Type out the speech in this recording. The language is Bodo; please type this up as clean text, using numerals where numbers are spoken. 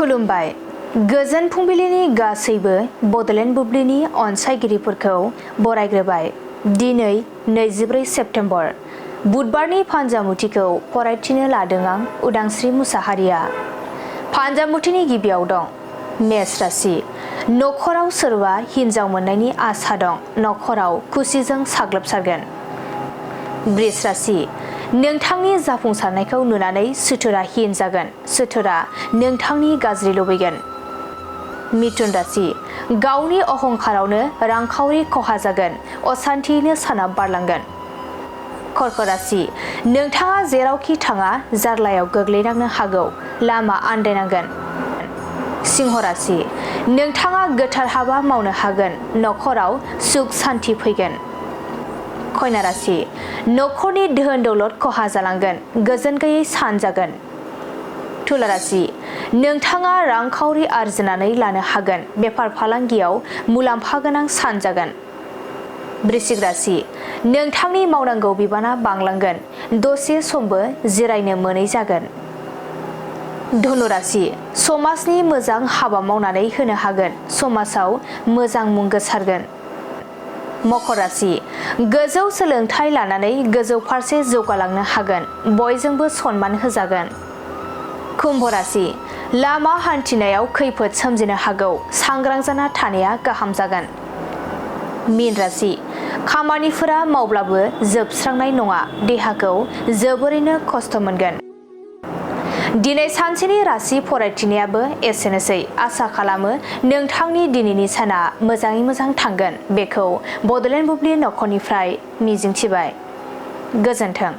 खुलुमबाय। गोजोन फुंबिलिनि गासैबो बडलेण्ड बुब्लिनि अनसायगिरिफोरखौ बरायग्रोबाय। दिनै 24 सेप्तेम्बर बुधबारनि फान्जामुथिखौ फरायथिनो लादों आं उदांस्रि मुसाहारिया। फान्जामुथिनि गिबियाव दं मेष राशि। नखराव सोरबा हिन्जाव मोननायनि आसा दं। नखराव खुसिजों साग्लोबसारगोन। वृष राशि। नोंथांनि जाफुंसारनायखौ नुनानै सुथुरा हिन जागोन। सुथुरा नोंथांनि गाज्रि लुबैगोन। मिथुन राशि। गावनि अहंखारावनो रांखावरि खहा जागोन। असान्थियैनो साना बारलांगोन। कर्क राशि। नोंथाङा जेरावखि थाङा जार्लायाव गोग्लैनांनो हागौ। लामा आन्दायनांगोन। सिंह राशि। नोंथाङा गोथार हाबा मावनो हागोन। नखराव सुख सान्थि फैगोन। कन्या राशि। नखरनि धोन दौलत खहा जालांगोन। गोजोन गैयै सान जागोन। तुला राशि। नोंथाङा रांखावरि आरजिनानै लानो हागोन। बेफार फालांगियाव मुलाम्फा गोनां सान जागोन। वृश्चिक राशि। नोंथांनि मावनांगौ बिबाना बांलांगोन। दसे समबो जिरायनो मोनै जागोन। धनु राशि। समाजनि मोजां हाबा मावनानै होनो हागोन। समाजाव मोजां मुं गोसारगोन। मकर राशि। गोजौ सोलोंथाइ लानानै गोजौ फारसे जौगालांनो हागोन। बयजोंबो सनमान होजागोन। कुम्भ राशि। लामा हान्थिनायाव खैफोद सोमजिनो हागौ। सांग्रां जाना थानाया गाहाम जागोन। मीन राशि। खामानिफोरा मावब्लाबो जोबस्रांनाय नङा। देहाखौ जोबोरैनो खस्थ' मोनगोन। दिनै सानसेनि राशि फरायथिनायाबो एसेनोसै। आसा खालामो नोंथांनि दिनैनि साना मोजाङै मोजां थांगोन। बेखौ बडलेण्ड बुब्लि नखरनिफ्राय मिजिंथिबाय। गोजोन्थों।